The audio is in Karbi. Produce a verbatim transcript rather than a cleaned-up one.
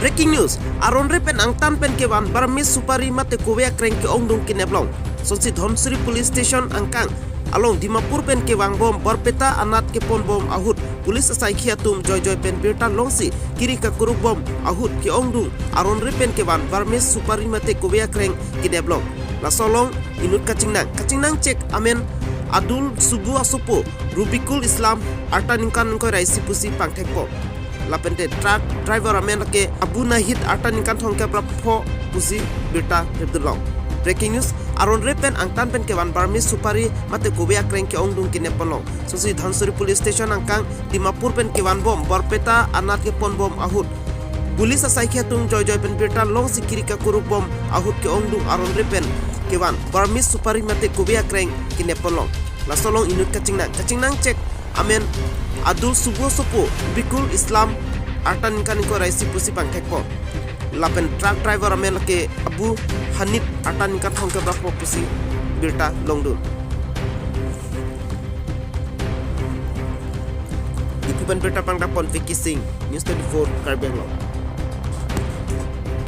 Breaking news, aron re pen angtan pen kevan Burmese supari mate kove akreng ke-ongdung kinep long. Sonsi Dhansiri Police Station angkang along Dimapur pen kevangbom Barpeta anat keponbom ahut police asaikhi atum joijoi pen birta longsi kiri kakurukbom ahut ke-ongdung aron re pen kevan Burmese supari mate kove akreng kinep long. Laso along inut kachingnang, kachingnang chek amen Adul Subu asopo Rubikul Islam arta ningkan ingkoi ra isi pusi pangthekpo. Lapente truck driver amen lake Abu Nahid arta ningkan thomkep ra pho pusi birta repdun long. Breaking news, aron re pen angtan pen kevan Burmese supari mate kove akreng ke-ongdung kinep pon long. Sonsi Dhansiri Police Station angkang Dimapur pen kevanbom Barpeta anat keponbom ahut police asaikhi atum joijoi pen birta longsi kiri kakurukbom ahut ke-ongdung aron re pen kevan Burmese supari mate kove akreng kinep pon long. Laso along inut kachingnang, kachingnang chek amen Adul Subu asopo Rubikul Islam arta ningkan ingkoi ra isi pusi pangthekpo. Lapen truck driver amen lake Abu Hanif arta ningkan thomkep ra pho pusi birta longdun. Diphu pen birta pangdapon Vicky Singh, News twenty-four Karbi Anglong.